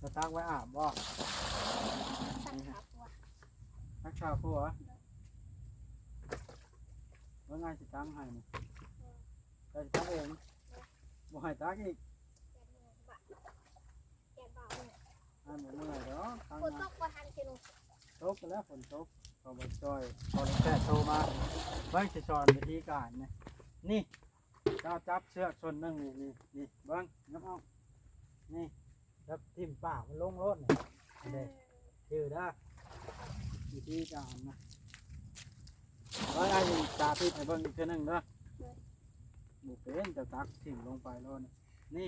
ຈະຕັກໄວ້ອາບບໍ່? ຕັກຂາຜົວ ຕັກຂາຜົວ. ໂດຍ. ວ່າງ່າຍ ຊິຕັກໃຫ້ນີ້ ໂດຍ. ເຈົ້າຊິຕັກເອງ? ໂດຍ. ບໍ່ໃຫ້ຕັກອີກ? ແດດເມືອຍ ແດດເບົາເລີຍ. ອ້າຍບໍ່ເມື່ອຍດອກ ຕັກ ຝົນຕົກບໍ່ທັນຊິລົງ. ຕົກແລ້ວ ຝົນຕົກ ເຂົາບໍ່ຊ່ອຍ ພໍແຕ່ໂທມາ. ເບິ່ງ ຊິສອນວິທີການນີ້ ນີ້ ເຈົ້າຈັບເຊືອກສົ້ນໜຶ່ງນີ້ ນີ້ ນີ້ ເບິ່ງ ຫຍັບອອກ ນີ້ ຈັບຖິ້ມປາກມັນລົງໂລດນີ້ ເອີ ເດີ ຈື່ເດີ ວິທີການນະ. ເບິ່ງ ອ້າຍສາທິດໃຫ້ເບິ່ງອີກເທື່ອໜຶ່ງເດີ. ໂດຍ. ບໍ່ເປັນ ເຈົ້າຕັກຖິ້ມລົງໄປໂລດນີ້ ນີ້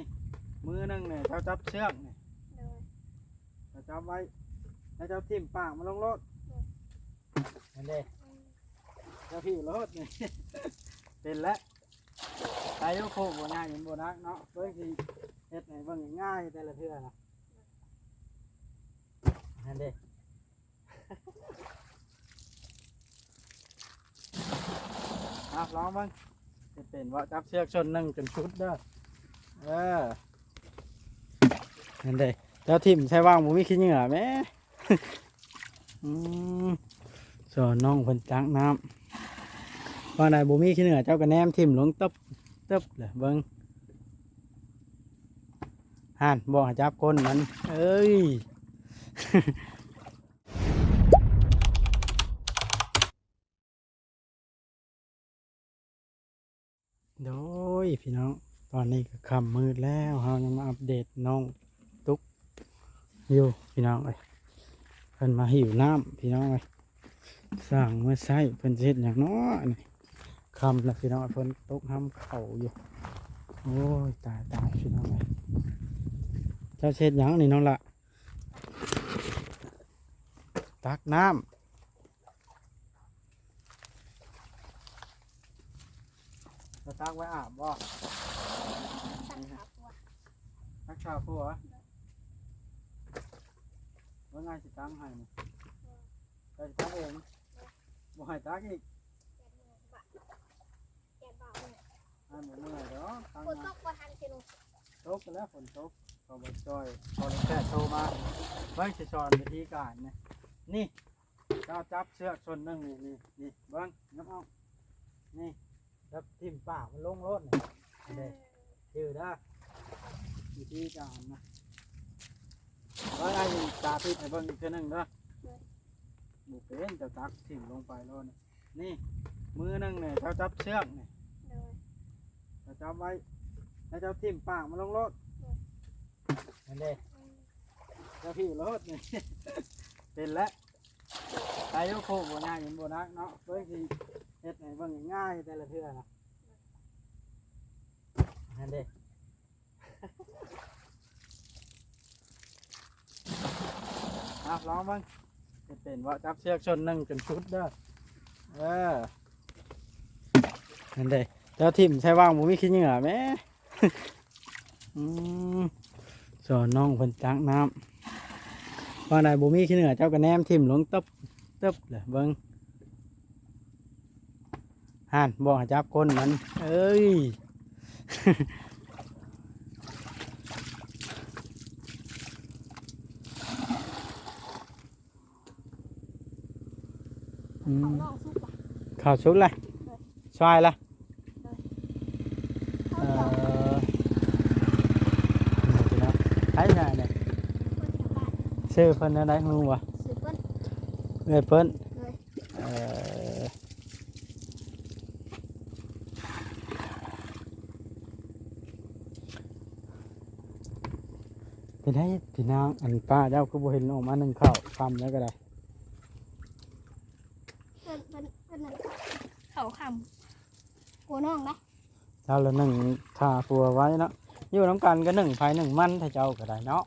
ມືໜຶ່ງນີ້ ເຈົ້າຈັບເຊືອກນີ້ ໂດຍ ເຈົ້າຈັບໄວ້ ແລ້ວເຈົ້າຖິ້ມປາກມັນລົງໂລດ ໂດຍ. ຫັ້ນເດ້ ອືມ ເຈົ້າຫິ້ວໂລດນີ້ ເປັນແລ້ວ. ໄດ້ຢູ່ ໂຄກບໍ່ໃຫຍ່ ມັນບໍ່ໜັກເນາະ ເບິ່ງ ຊິເຮັດໃຫ້ເບິ່ງງ່າຍແຕ່ລະເທື່ອນະ ຫັ້ນເດ້. ເອົາ ລອງເບິ່ງ ຊິເປັນບໍ່? ຈັບເຊືອກສົ້ນໜຶ່ງຈົນສຸດເດີ ເອີ ຫັ້ນເດ້. ເຈົ້າຖິ້ມໃສ່ຫວ່າງບໍ່ມີຂີ້ເຫຍື້ອແມ. ອືມ ສອນນ້ອງເພິ່ນຕັກນ້ຳ ວ່າໃດບໍ່ມີຂີ້ເຫຍື້ອ ເຈົ້າກໍແນມຖິ້ມລົງ ຕຶບ ຕຶບ ເລີຍ ເບິ່ງ ຫັ້ນ ບອກໃຫ້ຈັບກົ້ນມັນ ເອີຍ. ໂດຍ ພີ່ນ້ອງ ຕອນນີ້ກໍຄ່ຳມືດແລ້ວ ເຮົາຍັງມາອັບເດດນ້ອງຕຸກຢູ່ ພີ່ນ້ອງເອີຍ. ເພິ່ນມາຫິ້ວນ້ຳ ພີ່ນ້ອງເອີຍ ສ້າງເມືອໃຊ້. ເພິ່ນຊິເຮັດຫຍັງເນາະນີ້? ຄ່ຳແລ້ວ ພີ່ນ້ອງເອີຍ ຝົນຕົກຫ້ຳເຂົ້າຢູ່. ໂອ້ຍ ຕາຍໆ ພີ່ນ້ອງເອີຍ ເຈົ້າຊິເຮັດຫຍັງນີ້ ນ້ອງຫຼ້າ? ຕັກນ້ຳ ຈະຕັກໄວ້ອາບບໍ່? ຕັກຂາຜົວ ຕັກຂາຜົວ. ໂດຍ. ວ່າງ່າຍ ຊິຕັກໃຫ້ນີ້ ໂດຍ ເຈົ້າຊິຕັກເອງ? ໂດຍ. ບໍ່ໃຫ້ຕັກອີກ? ແດດເມືອຍ ແດດເບົາເລີຍ ອ້າຍບໍ່ເມື່ອຍດອກ ຕັກ ຝົນຕົກບໍ່ທັນຊິລົງ. ຕົກແລ້ວ ຝົນຕົກ ເຂົາບໍ່ຊ່ອຍ ພໍແຕ່ໂທມາ. ເບິ່ງ ຊິສອນວິທີການນີ້ ນີ້ ເຈົ້າຈັບເຊືອກສົ້ນໜຶ່ງນີ້ ນີ້ ນີ້ ເບິ່ງ ຫຍັບອອກ ນີ້ ຈັບຖິ້ມປາກມັນລົງໂລດນີ້ ເອີ ຈື່ເດີ ວິທີການນະ. ເບິ່ງ ອ້າຍສາທິດໃຫ້ເບິ່ງອີກເທື່ອໜຶ່ງເດີ. ໂດຍ. ບໍ່ເປັນ ເຈົ້າຕັກຖິ້ມລົງໄປໂລດນີ້ ນີ້ ມືໜຶ່ງນີ້ ເຈົ້າຈັບເຊືອກນີ້ ໂດຍ ເຈົ້າຈັບໄວ້ ແລ້ວເຈົ້າຖິ້ມປາກມັນລົງໂລດ ໂດຍ ຫັ້ນເດ້ ອືມ ເຈົ້າຫິ້ວໂລດນີ້ ເປັນແລ້ວ. ໄດ້ຢູ່ ໂຄກບໍ່ໃຫຍ່ ມັນບໍ່ໜັກເນາະ ເບິ່ງ ຊິເຮັດໃຫ້ເບິ່ງງ່າຍແຕ່ລະເທື່ອນະ ຫັ້ນເດ້. ເອົາ ລອງເບິ່ງ ຊິເປັນບໍ່? ຈັບເຊືອກສົ້ນໜຶ່ງຈົນສຸດເດີ ເອີ ຫັ້ນເດ້. ເຈົ້າຖິ້ມໃສ່ຫວ່າງບໍ່ມີຂີ້ເຫຍື້ອແມ. ອືມ ສອນນ້ອງເພິ່ນຕັກນ້ຳ ວ່າໃດບໍ່ມີຂີ້ເຫຍື້ອ ເຈົ້າກໍແນມຖິ້ມລົງ ຕຶບ ຕຶບ ເລີຍ ເບິ່ງ ຫັ້ນ ບອກໃຫ້ຈັບກົ້ນມັນ ເອີຍ. ອືມ ເຂົ້ານ້ອງສຸກລະ ເຂົ້າສຸກລະ ໂດຍ ຊອຍລະ ໂດຍ ເອີ ເຂົ້າດຽວ ໃຜແທ້ນີ້ ເພິ່ນແຖວບ້ານ ຊື່ເພິ່ນແນວໃດຮູ້ບໍ່? ຊື່ເພິ່ນ ເອື້ອຍເພິ່ນ ໂດຍ ເອີ ເປັນໃດພີ່ນ້ອງ ອັນປ້າເຈົ້າຄືບໍ່ເຫັນອອກມາໜຶ້ງເຂົ້າ ຄ່ຳແລ້ວກໍໄດ້ ເພິ່ນ ເພິ່ນ ເພິ່ນໜຶ້ງເຂົ້າຄ່ຳ ກົວນ້ອງນະ ເຈົ້າລະໜຶ້ງຖ້າຜົວໄວ້ເນາະ ຢູ່ນຳກັນກໍໜຶ້ງໃຜໜຶ້ງມັນ ຖ້າເຈົ້າກໍໄດ້ເນາະ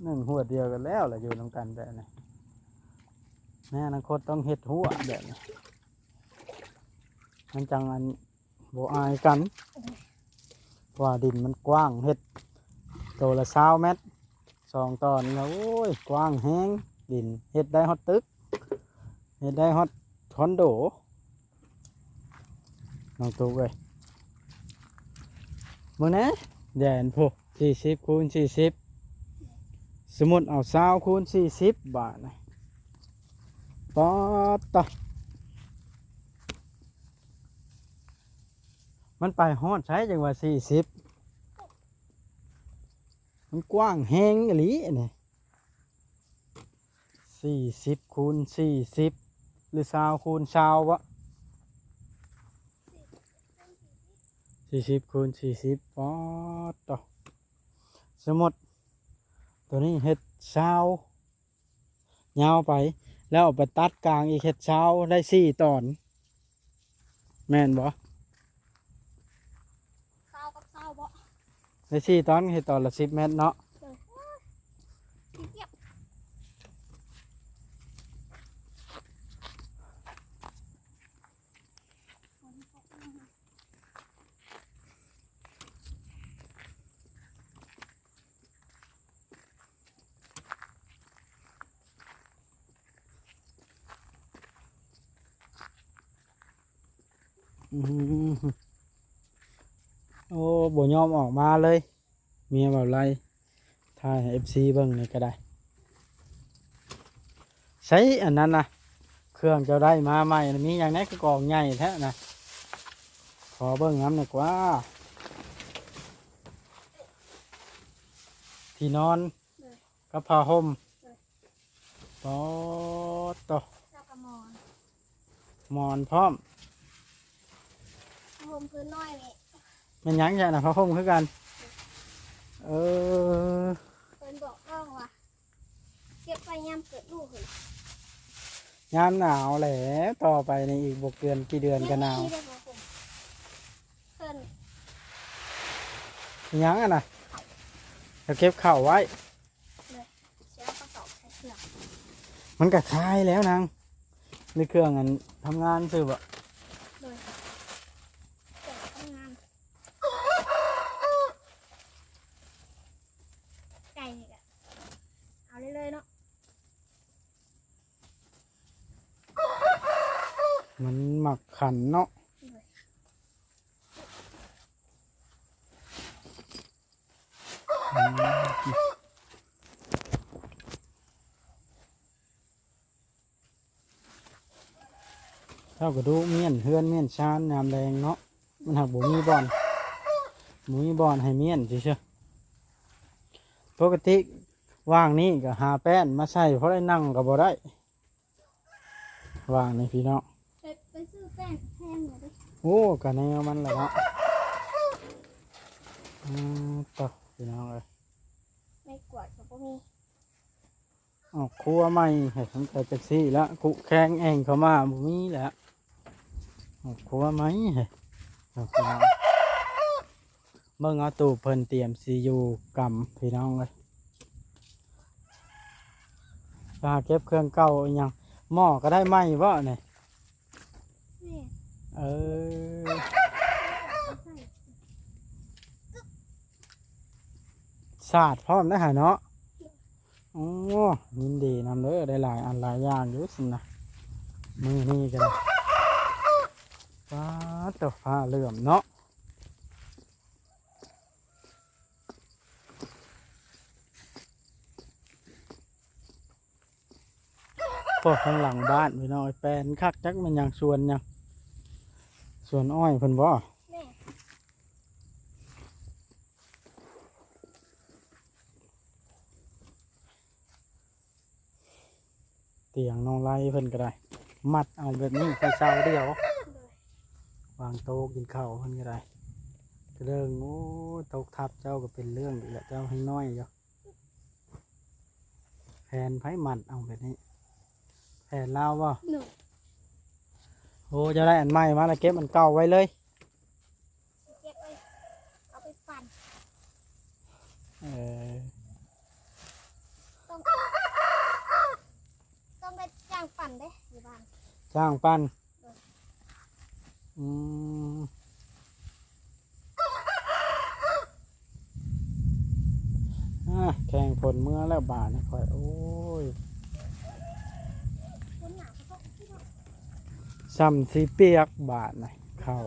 ໂດຍ ໜຶ້ງຫົວດຽວກັນແລ້ວລະ ຢູ່ນຳກັນແບບນີ້ ໃນອະນາຄົດຕ້ອງເຮັດຫົວແບບນີ້ ມັນຈັ່ງອັນ ບໍ່ອາຍກັນ ເພາະວ່າດິນມັນກວ້າງ ເຮັດໂຕລະຊາວແມັດ ສອງຕໍ່ນີ້ນະ ໂອ້ຍ ກວ້າງແຮງ ດິນ ເຮັດໄດ້ຮອດຕຶກ ເຮັດໄດ້ຮອດຄອນໂດ ນ້ອງຕຸກເອີຍ ເບິ່ງແດ່ ແດນພຸ້ນ ສີ່ສິບຄູນສີ່ສິບ ສົມມຸດເອົາຊາວຄູນສີ່ສິບບາດນີ້ ປາດຕະ ມັນໄປຮອດໃສຈັ່ງວ່າສີ່ສິບ ມັນກວ້າງແຮງອີ່ຫຼີອັນນີ້ ສີ່ສິບຄູນສີ່ສິບ ຫຼື ຊາວຄູນຊາວບໍ? ສີ່ສິບຄູນສີ່ສິບ ປາດຕະ ສົມມຸດ ຕົວນີ້ເຮັດຊາວ ຍາວໄປ ແລ້ວເອົາໄປຕັດກາງອີກ ເຮັດຊາວ ໄດ້ສີ່ຕອນ ແມ່ນບໍ່? ຊາວກັບຊາວບໍ່? ໄດ້ສີ່ຕອນ ເຮັດຕອນລະສິບແມັດເນາະ. ໂດຍ ຂີ້ກຽດ. ອືມ ໂອ້ ບໍ່ຍອມອອກມາເລີຍ ເມຍເວົ້າໄລ່ ຖ່າຍໃຫ້ເອັຟຊີເບິ່ງນີ້ກໍໄດ້. ໃສອັນນັ້ນນະ ເຄື່ອງເຈົ້າໄດ້ມາໃໝ່ນະ ມີຫຍັງແດ່ ຄືກອງໃຫຍ່ແທ້ນະ ຂໍເບິ່ງນຳແດ່ກວ່າ. ທີ່ນອນ ໂດຍ ກັບຜ້າຫົ່ມ ໂດຍ ປາດໂຕ ແລ້ວກໍໝອນ ໝອນພ້ອມ ຜ້າຫົ່ມພື້ນນ້ອຍນີ້ ແມ່ນຫຍັງຊະນະ ຜ້າຫົ່ມຄືກັນ. ເອີ ເພິ່ນບອກນ້ອງວ່າ ເກັບໄວ້ຍາມເກີດລູກຫັ້ນ ຍາມໜາວແຫຼະ ຕໍ່ໄປນີ້ອີກບໍ່ເກີນກີ່ເດືອນກໍໜາວ. ນີ້ເດ້ ຜ້າຫົ່ມ ເພິ່ນ ຫຍັງອັນນະ ຈະເກັບເຂົ້າໄວ້. ໂດຍ ຊິເອົາກະສອບໃສ່ເຄື່ອງ ມັນກະຄາຍແລ້ວນາງ ໃນເຄື່ອງອັນທຳງານຊື່ບໍ? ໂດຍ ເຄື່ອງທຳງານ ໄກ່ນີ້ກະເອົາເລີຍເນາະ ມັນມັກຂັນເນາະ. ໂດຍ ອືມ ເຈົ້າກະດຸມ້ຽນເຮືອນມ້ຽນຊານຍາມແລງເນາະ ມັນຫາກບໍ່ມີບ່ອນ ບໍ່ມີບ່ອນໃຫ້ມ້ຽນຊື່ໆ. ປົກກະຕິຫວ່າງນີ້ກະຫາແປ້ນມາໃສ່ ພໍໄດ້ນັ່ງກະບໍ່ໄດ້. ຫວ່າງນີ້ພີ່ນ້ອງ ໄປ ໄປຊື້ແປ້ງແພງເລີຍເດ້. ໂອ້ ກະແນວມັນແຫຼະເນາະ. ອືມ ຕະ ພີ່ນ້ອງເອີຍ ໄມ້ກວາດກະບໍ່ມີ. ອອກຄົວໃໝ່ ເຮັດໃຫ້ມັນໄປຈັກຊີ້ລະ ກຸແຄງແອ່ງເຂົ້າມາບໍ່ມີແລ້ວ. ອອກຄົວໃໝ່ ເອີ ພີ່ນ້ອງ. ເບິ່ງເອົາ ຕູ້ເພິ່ນຕຽມຊິຢູ່ກຳ ພີ່ນ້ອງເອີຍ. ໄປຫາເກັບເຄື່ອງເກົ່າອີ່ຫຍັງ ໝໍ້ກະໄດ້ໃໝ່ບໍນີ້? ແມ່ນ ເອີ ສາດພ້ອມໄດ້ຫາເນາະ. ໂອ້ ຍິນດີນຳເດີ ໄດ້ຫຼາຍອັນຫຼາຍຢ່າງຢູ່ຊັ້ນນະ ມື້ນີ້ກະໄດ້. ປາດໂຕ ຟ້າເຫຼື້ອມເນາະ. ໂອ້ ທາງຫຼັງບ້ານພີ່ນ້ອງເອີຍ ແປນຄັກ ຈັກແມ່ນຫຍັງ ສວນຫຍັງ ສວນອ້ອຍເພິ່ນບໍ? ແມ່ນ. ຕຽງນ້ອງໄລເພິ່ນກະໄດ້ ມັດເອົາແບບນີ້ໃສ່ເສົາດຽວ ວາງໂຕະກິນເຂົ້າເພິ່ນກະໄດ້ ກະເດີງ. ໂອ້ຍ ຕົກທັບເຈົ້າກະເປັນເລື່ອງອີກລະ ເຈົ້າແຮງນ້ອຍຢູ່. ແຜ່ນໃຜມັດເອົາແບບນີ້ ແຜ່ນລາວບໍ? ໂດຍ. ໂອ້ ເຈົ້າໄດ້ອັນໃໝ່ມາລະ ເກັບອັນເກົ່າໄວ້ເລີຍ. ຊິເກັບໄວ້ເອົາໄປປັ່ນ. ເອີ ຕ້ອງ ຕ້ອງໄດ້ຈ້າງປັ່ນເດ້ ຢູ່ບ້ານ ຈ້າງປັ່ນ. ໂດຍ. ອືມ ອາ ແຂ່ງຝົນເມືອແລ້ວບາດນີ້ຂ້ອຍ ໂອ້ຍ ຝົນໜາວກະຕົກ ຊ່ຳຊິປຽກບາດນີ້ ເຂົ້າ.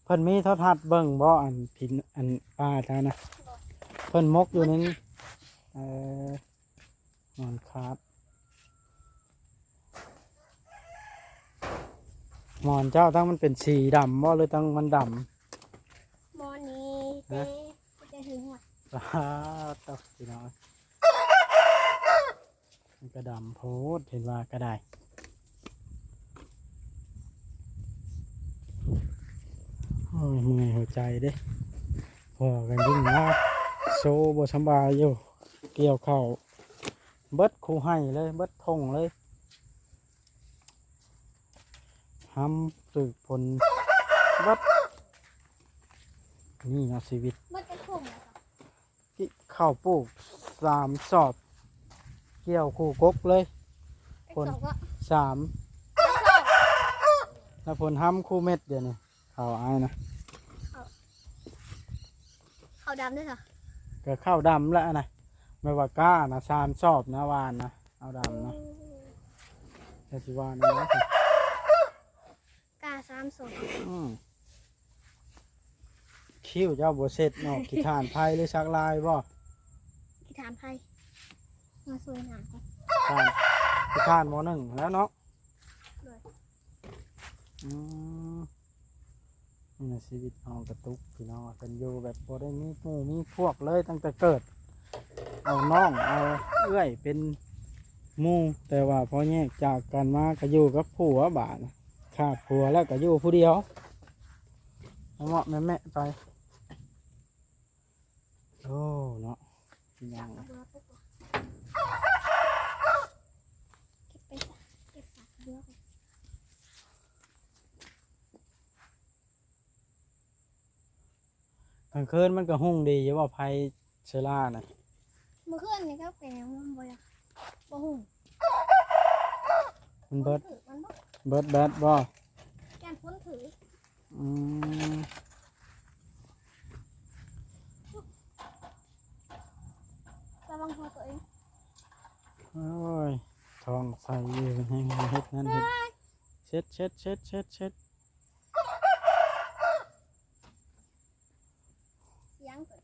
ເພິ່ນມີໂທລະທັດເບິ່ງບໍ່? ອັນພິນ ອັນປ້າເຈົ້ານະ ເພິ່ນໝົກຢູ່ໃນນີ້. ເອີ ນອນຄາບ. ໝອນເຈົ້າຕັ້ງມັນເປັນສີດຳບໍ່ ຫຼືຕັ້ງມັນດຳ? ໝອນນີ້ແຕ່ ແຕ່ຫຶງວ່າ ປາດໂທ້ ພີ່ນ້ອງ ມັນກະດຳໂພດ ເຫັນວ່າກະໄດ້. ໂອ້ຍ ເມື່ອຍຫົວໃຈເດ້ ພໍ່ກະຍິ່ງມາໂຊບໍ່ສຳບາຍຢູ່. ກ່ຽວເຂົ້າເບິດຄູ່ໄຮ່ເລີຍ ເບິດທົ່ງເລີຍ ຫຳຖືກຝົນເບິດ. ນີ້ເນາະຊີວິດ ເບິດຈັກທົ່ງແລ້ວ ກິ ເຂົ້າປູກສາມສອບ ກ່ຽວຄູ່ກົກເລີຍ. ຜົນ ສາມ ແລ້ວຜົນຫຳຄູ່ເມັດດຽວນີ້ ເຂົ້າອ້າຍນະ ເຂົ້າດຳເດ້ຊະ ກະເຂົ້າດຳແລ້ວນະ. ແມ່ນວ່າກ້ານະ ສາມສອບນະ ຫວ່ານນະ ເຂົ້າດຳນະ. ແຕ່ຊິວ່າແນວໃດ ກ້າສາມສອບ. ອືມ ຄິ້ວເຈົ້າບໍ່ເຊັດເນາະ ຂີ້ຖ່ານໄຟຫຼືສັກລາຍບໍ່? ຂີ້ຖ່ານໄຟ ມາຊ່ວຍຫາກ່ອນ ຂີ້ຖ່ານ ຂີ້ຖ່ານໝໍ້ໜຶ່ງແລ້ວເນາະ. ໂດຍ ອືມ ນີ້ແຫຼະຊີວິດນ້ອງກະຕຸກ ພີ່ນ້ອງ ເພິ່ນຢູ່ແບບບໍ່ໄດ້ມີໝູ່ມີພວກເລີຍ ຕັ້ງແຕ່ເກີດ ເອົານ້ອງເອົາເອື້ອຍເປັນໝູ່ ແຕ່ວ່າພໍແຍກຈາກກັນມາກະຢູ່ກັບຜົວບາດ ຂາດຜົວແລ້ວກະຢູ່ຜູ້ດຽວ ເໝາະແມະໆໄປ. ໂອ້ ເນາະ ພີ່ນ້ອງ ເກັບໄປຊະ ເກັບສາກເບືອກ່ອນ. ກາງຄືນມັນກະຮຸ່ງດີຢູ່ບໍ່ ໄຟເຊີລານະ? ມື້ຄືນນີ້ກໍແກງມັນບໍ່ຢາກ ບໍ່ຮຸ່ງ ມັນເບິດ ມັນບໍ່ ເບິດແບັດບໍ່? ຢ້ານຝົນຖືກ. ອືມ ລະວັງຫົວຕົວເອງ. ໂອ້ຍ ທ້ອງໃສຢູ່ ແຮງເຮັດນັ້ນເຮັດ ເຊັດ ເຊັດ ເຊັດ ເຊັດ ເຊັດ. ສຽງຕົວ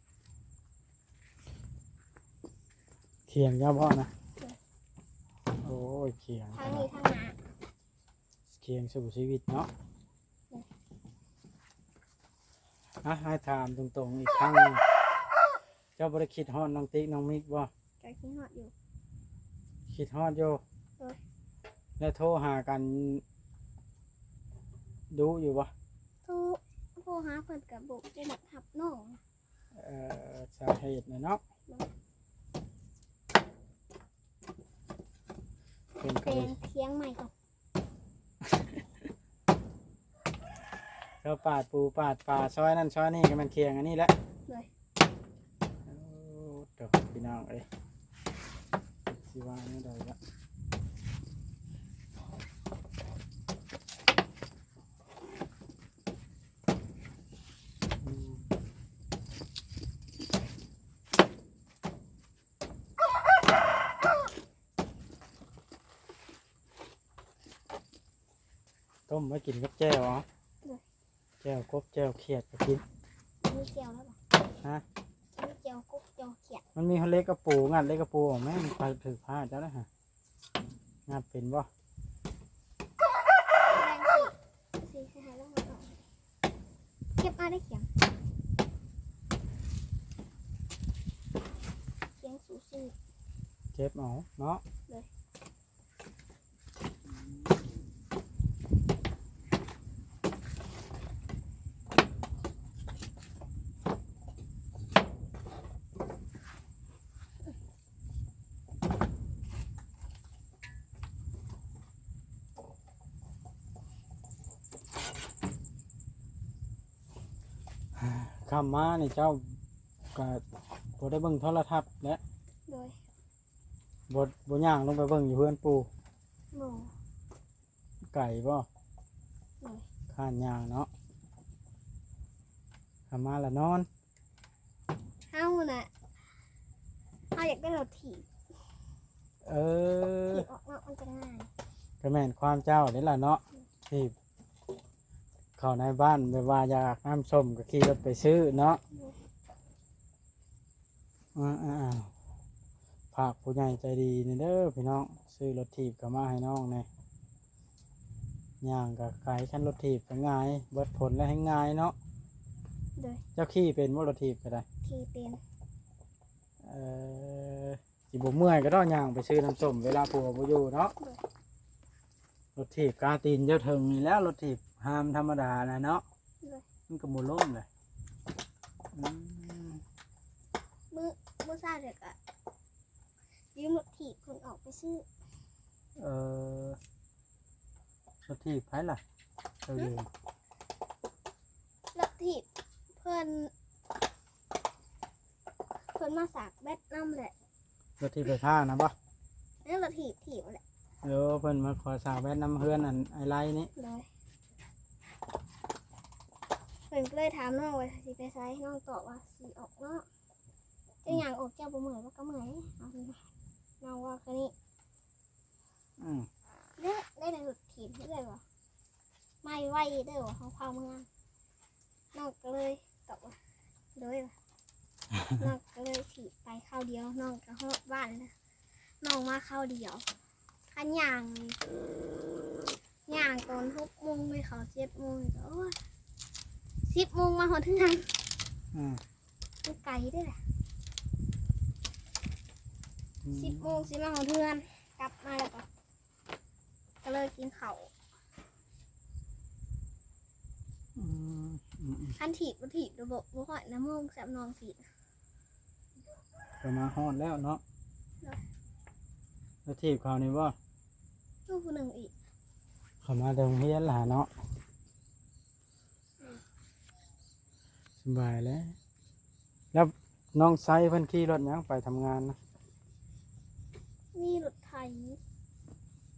ຂຽງເຈົ້າບໍ່ນະ? ໂດຍ ໂອ້ຍ ຂຽງ ທາງນີ້ທາງໜ້າ ຂຽງສູ້ຊີວິດເນາະ. ໂດຍ ອ່ະ ໃຫ້ຖາມຕົງໆອີກຄັ້ງໜຶ່ງ ເຈົ້າບໍ່ໄດ້ຄິດຮອດນ້ອງຕິກນ້ອງມິກບໍ່? ກະຄິດຮອດຢູ່ ຄິດຮອດຢູ່. ໂດຍ ແລ້ວໂທຫາກັນດຸຢູ່ບໍ່? ໂທ ໂທຫາເພິ່ນກະບໍ່ ບໍ່ມັກຮັບນ້ອງ. ເອີ ສາເຫດນະເນາະ ໂດຍ ເພິ່ນກະເລີຍ ແປງຂຽງໃໝ່ກ່ອນ. ເຈົ້າປາດປູປາດປາ ຊອຍນັ້ນຊອຍນີ້ ກະແມ່ນຂຽງອັນນີ້ແຫຼະ. ໂດຍ ໂອ້ໂຕ ພີ່ນ້ອງເອີຍ ຊິວ່າແນວໃດລະ. ຕົ້ມໄວ້ກິນກັບແຈ່ວເອົາ. ໂດຍ ແຈ່ວກົບແຈ່ວຂຽດກະກິນ. ມີແຈ່ວແລ້ວບໍ່? ຮະ? ມີແຈ່ວກົບແຈ່ວຂຽດ. ມັນມີເຫຼັກກະປູ ງັດເຫຼັກກະປູອອກແມ່ ມັນຖືກພາເຈົ້າໄດ໋ຫະ. ຫຍັບເປັນບໍ່? ເກັບມາໄດ້ຂຽງ ຂຽງສູຊີວິດ ເກັບເອົາເນາະ. ໂດຍ ຄ່ຳມານີ້ເຈົ້າກະບໍ່ໄດ້ເບິ່ງໂທລະທັດແຫຼະ. ໂດຍ ບໍ່ ບໍ່ຍ່າງລົງໄປເບິ່ງຢູ່ເຮືອນປູ່? ບໍ່. ໄກບໍ່? ໂດຍ ຄ້ານຍ່າງເນາະ. ຂ້າມມາລະນອນ. ເຮົານະ ເຮົາຢາກໄດ້ລົດຖີບ. ເອີ ຖີບອອກເນາະ ມັນຈະງ່າຍ. ກະແມ່ນຄວາມເຈົ້າເດ້ລະເນາະ ອືມ ຖີບ. ເຂົ້າໃນບ້ານ ແບບວ່າຢາກນ້ຳສົ້ມກໍຂີ່ລົດໄປຊື້ເນາະ. ໂດຍ. ອ່າໆໆ ຝາກຜູ້ໃຫຍ່ໃຈດີນີ້ເດີພີ່ນ້ອງ ຊື້ລົດຖີບເຂົ້າມາໃຫ້ນ້ອງແດ່. ຍ່າງກໍໄກ ຄັນລົດຖີບກໍງ່າຍ ເບິດຝົນແລ້ວແຮ່ງງ່າຍເນາະ. ໂດຍ. ເຈົ້າຂີ່ເປັນບໍ່ລົດຖີບກໍໄດ້? ຂີ່ເປັນ. ເອີ ຊິບໍ່ເມື່ອຍກໍຕ້ອງຍ່າງໄປຊື້ນ້ຳສົ້ມເວລາຜົວບໍ່ຢູ່ເນາະ. ໂດຍ. ລົດຖີບກາຕີນເຈົ້າເຖິງນີ້ແຫຼ້ວ ລົດຖີບຮາມທຳມະດານະເນາະ. ໂດຍ. ມັນກໍບໍ່ລົ້ມເລີຍ. ອືມ ມື້ ມື້ເຊົ້າເດກະຢືມລົດຖີບເພິ່ນອອກໄປຊື້. ເອີ ລົດຖີບໃຜລະ? ເຈົ້າຢືມ. ລົດຖີບເພິ່ນ ເພິ່ນມາສາກແບັດນຳແຫຼະ. ລົດຖີບໄຟຟ້ານະບໍ່? ເອີ ລົດຖີບ ຖີບຫັ້ນແຫຼະ. ເອີ ເພິ່ນມາຂໍສາກແບັດນຳເຮືອນອັນອ້າຍໄລນີ້. ໂດຍ. ເພິ່ນກໍເລີຍຖາມນ້ອງວ່າຊິໄປໃສ ນ້ອງຕອບວ່າຊິອອກນອກ. ເຈົ້າຍ່າງອອກເຈົ້າບໍ່ເມື່ອຍບໍ່? ກໍເມື່ອຍ. ນ້ອງເວົ້າແຄ່ນີ້. ອືມ ເດ້ ໄດ້ລົດຖີບເອື້ອຍວ່າ ໄວໆເດີວ່າ ເຮົາພາເມືອ. ນ້ອງກໍເລີຍຕອບວ່າ ໂດຍ ນ້ອງກໍເລີຍຖີບໄປຄາວດຽວ ນ້ອງກໍຮອດບ້ານແລ້ວ. ນ້ອງມາຄາວດຽວ ຄັນຍ່າງນີ້ ຍ່າງຕອນຫົກໂມງໄປເຂົ້າເຈັດໂມງ ໂອ້ຍ ສິບໂມງມາຮອດເຮືອນ. ອືມ ມັນໄກເດ້ລະ. ອືມ ສິບໂມງຊິມາຮອດເຮືອນ ກັບມາແລ້ວກໍ ກໍເລີຍກິນເຂົ້າ. ອືມ ອືມໆ ຄັນຖີບບໍ່ຖີບ ບໍ່ ບໍ່ຮອດນະໂມງ ສຳນອງຖີບ. ກໍມາຮອດແລ້ວເນາະ. ໂດຍ. ແລ້ວຖີບເຂົານີ້ບໍ່? ຢູ່ຜູ້ໜຶ່ງອີກ. ເຂົາມາແຕ່ໂຮງຮຽນລະເນາະ. ສະບາຍແລ້ວ. ແລ້ວນ້ອງໄຊເພິ່ນຂີ່ລົດຫຍັງໄປທຳງານນະ? ມີລົດໄຖ.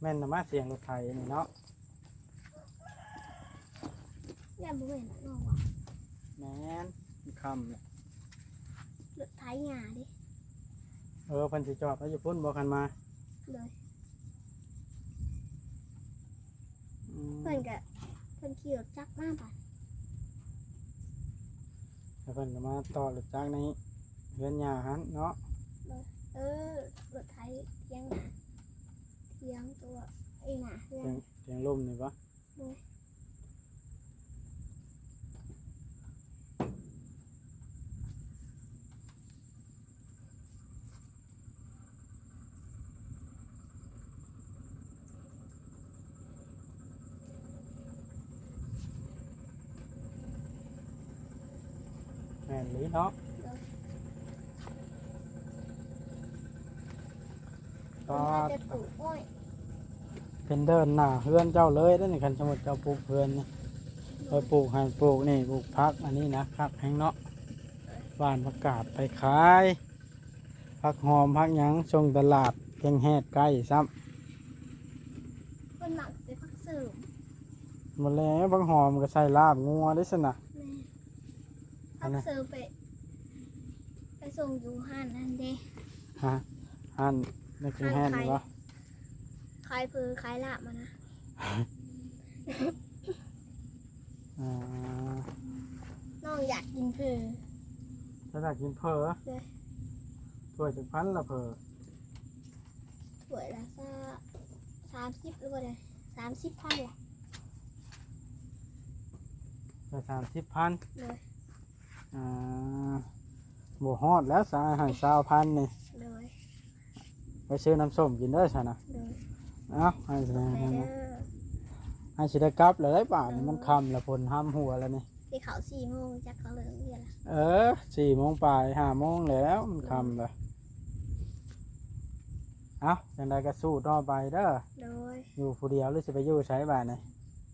ແມ່ນນະມາ ສຽງລົດໄຖນີ້ເນາະ. ແມ່ນບໍ່ແມ່ນນ້ອງວ່າ? ແມ່ນ ມັນຄ່ຳແລ້ວ. ລົດໄຖຫຍ້າເດ້. ເອີ ເພິ່ນຊິຈອດໄວ້ຢູ່ພຸ້ນບໍ່ ຄັນມາ? ໂດຍ. ອືມ ເພິ່ນກະ ເພິ່ນຂີ່ລົດຈັກມາບາດ ແລ້ວເພິ່ນກໍມາຕໍ່ລົດຈັກໃນເຮືອນຫຍ້າຫັ້ນເນາະ. ໂດຍ. ເອີ ລົດໄຖຖຽງນາ ຖຽງຕົວ ເອີຍ ໜ້າເຮືອນ ຖຽງ ຖຽງລຸ່ມນີ້ບໍ່? ໂດຍ. ແມ່ນອີ່ຫຼີເນາະ. ໂດຍ. ເພິ່ນວ່າຈະປູກອ້ອຍ ເປັນເດີ່ນໜ້າເຮືອນເຈົ້າເລີຍເດ້ນີ້ ຄັນສົມມຸດເຈົ້າປູກເຮືອນນີ້. ໂດຍ. ໄປປູກຫັ້ນປູກນີ້ ປູກຜັກອັນນີ້ນະ ຄັກແຮງເນາະ. ໂດຍ. ຫວ່ານຜັກກາດໄປຂາຍ ຜັກຫອມຜັກຫຍັງສົ່ງຕະຫຼາດແກ້ງແຮດໃກ້ຊ້ຳ. ເພິ່ນມັກແຕ່ຜັກເສີມ. ບໍ່ແລ້ວ ຜັກຫອມກໍໃສ່ລາບງົວເດ້ຊັ້ນນະ. ແມ່ນ. ອັນນັ້ນ ຜັກເສີມໄປ ໄປສົ່ງຢູ່ຮ້ານນັ້ນເດ້. ຮະ? ຮ້ານໃນແກ້ງແຮດນີ້ບໍ່? ຂາຍເຝີຂາຍລາບຫັ້ນນະ. ອ່າ ນ້ອງຢາກກິນເຝີ. ເຈົ້າຢາກກິນເຝີ? ໂດຍ. ຖ້ວຍຈັກພັນລະເຝີ? ຖ້ວຍລະຊາ ສາມສິບ ຫຼືບໍ່ໄດ້ ສາມສິບພັນລະ. ໄດ້ສາມສິບພັນ? ໂດຍ. ອ່າ ບໍ່ຮອດແລ້ວຊະ ໃຫ້ຊາວພັນນີ້. ໂດຍ. ໄປຊື້ນ້ຳສົ້ມກິນເດີຊັ້ນນະ. ໂດຍ. ເອົ້າ ໃຫ້ຊິໄດ້ ໃຫ້ຊິໄດ້ກັບແລ້ວໄດ໋ບາດນີ້. ໂດຍ. ມັນຄ່ຳແລ້ວ ຝົນຫ້ຳຫົວແລ້ວນີ້. ຊິເຂົ້າສີ່ໂມງ ຈັກເຂົາເລີກໂຮງຮຽນລະ. ເອີ ສີ່ໂມງປາຍ ຫ້າໂມງແລ້ວ ມັນຄ່ຳແລ້ວ. ໂດຍ. ເອົ້າ ຈັ່ງໃດກໍສູ້ຕໍ່ໄປເດີ. ໂດຍ. ຢູ່ຜູ້ດຽວ ຫຼືຊິໄປຢູ່ໃສບາດນີ້?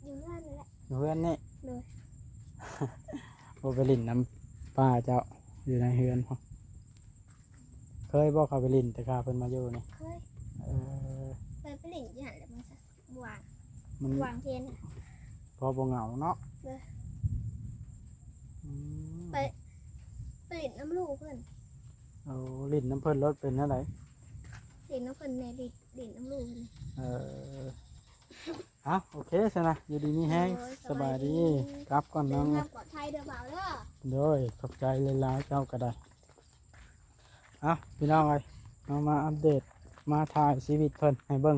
ຢູ່ເຮືອນນີ້ແຫຼະ. ຢູ່ເຮືອນນີ້? ໂດຍ. ບໍ່ໄປຫຼິ້ນນຳປ້າເຈົ້າ ຢູ່ໃນເຮືອນພຸ້ນ. ເຄີຍບໍ່ເຂົ້າໄປຫຼິ້ນແຕ່ຂ້າເພິ່ນມາຢູ່ນີ້? ເຄີຍ. ເອີ ເຄີຍໄປຫຼິ້ນຢູ່ຫັ້ນແຫຼະ ມື້ເຊົ້າ ວາງ ມັນ ວາງເທນ ພໍບໍ່ເຫງົາເນາະ. ໂດຍ. ອືມ ໄປ ໄປຫຼິ້ນນຳລູກເພິ່ນ. ໂອ້ ຫຼິ້ນນຳເພິ່ນໂລດ ເປັນແນວໃດ? ຫຼິ້ນນຳເພິ່ນແດ່ ຫຼິ້ນ ຫຼິ້ນນຳລູກເພິ່ນ. ເອີ. ເອົາ ໂອເຄຊັ້ນນະ ຢູ່ດີມີແຮງ ໂດຍ ສະບາຍດີ ສະບາຍດີ ກັບກ່ອນນ້ອງ ເດີນທາງປອດໄພເດີບ່າວເດີ ໂດຍ ຂອບໃຈຫຼາຍໆ ເຈົ້າກໍໄດ້. ເອົາ ພີ່ນ້ອງເອີຍ ເຮົາມາອັບເດດ ມາຖ່າຍຊີວິດເພິ່ນໃຫ້ເບິ່ງ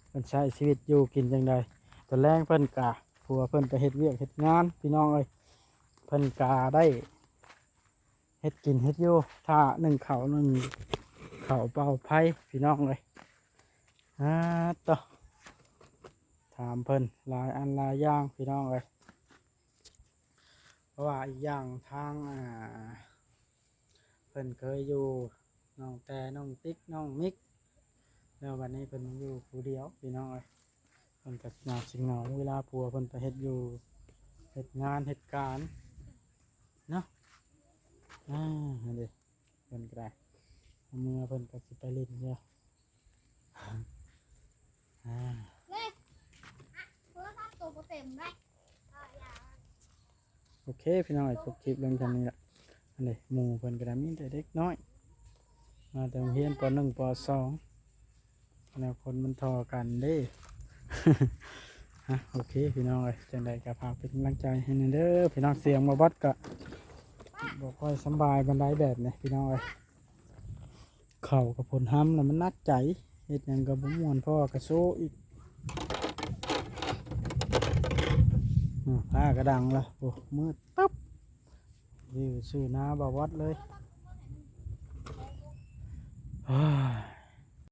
ເພິ່ນໃຊ້ຊີວິດຢູ່ກິນຈັ່ງໃດ. ຕອນແລງເພິ່ນກະ ຜົວເພິ່ນໄປເຮັດວຽກເຮັດງານ ພີ່ນ້ອງເອີຍ ເພິ່ນກະໄດ້ເຮັດກິນເຮັດຢູ່ ຖ້າໜຶ້ງເຂົ້າ ໜຶ້ງເຂົ້າເປົ່າໄຟ ພີ່ນ້ອງເອີຍ. ອາ ໂຕ ຖາມເພິ່ນຫຼາຍອັນຫຼາຍຢ່າງ ພີ່ນ້ອງເອີຍ ເພາະວ່າອີກຢ່າງທາງ ອ່າ ເພິ່ນເຄີຍຢູ່ນ້ອງແຕ່ ນ້ອງຕິກ ນ້ອງມິກ ແລ້ວບັດນີ້ເພິ່ນມາຢູ່ຜູ້ດຽວ ພີ່ນ້ອງເອີຍ ເພິ່ນກໍໜ້າຊິເຫງົາ ເວລາຜົວເພິ່ນໄປເຮັດຢູ່ ເຮັດງານເຮັດການເນາະ. ອ່າ ຫັ້ນເດ ເພິ່ນກໍໄດ້ ເມື່ອເພິ່ນກໍຊິໄປຫຼິ້ນຢູ່ ອ່າ ໂອເຄ ພີ່ນ້ອງເອີຍ ຈົບຄລິບລົງຊ່ຳນີ້ລະ. ອັນນີ້ໝູ່ເພິ່ນກໍໄດ້ມີແຕ່ເດັກນ້ອຍ ມາແຕ່ໂຮງຮຽນ ປໍໜຶ່ງ ປໍສອງ ແນວຄົນມັນທໍ່ກັນເດ້. ຮະ ໂອເຄ ພີ່ນ້ອງເອີຍ ຈັ່ງໃດກໍຝາກເປັນກຳລັງໃຈໃຫ້ແດ່ເດີພີ່ນ້ອງ. ສຽງບ່າວບັອດກໍບໍ່ຄ່ອຍສຳບາຍປານໃດແບບນີ້ ພີ່ນ້ອງເອີຍ. ເຂົ້າກັບຝົນຮຳລະມັນໜັກໃຈ ເຮັດຫຍັງກໍບໍ່ມ່ວນ ພໍ່ກໍໂຊອີກ. ອື ຟ້າກໍດັງລະ ໂອ້ ມືດຕຶບ ຢູ່ຊື່ໜ້າບ່າວວັດເລີຍ. ໂອ້ຍ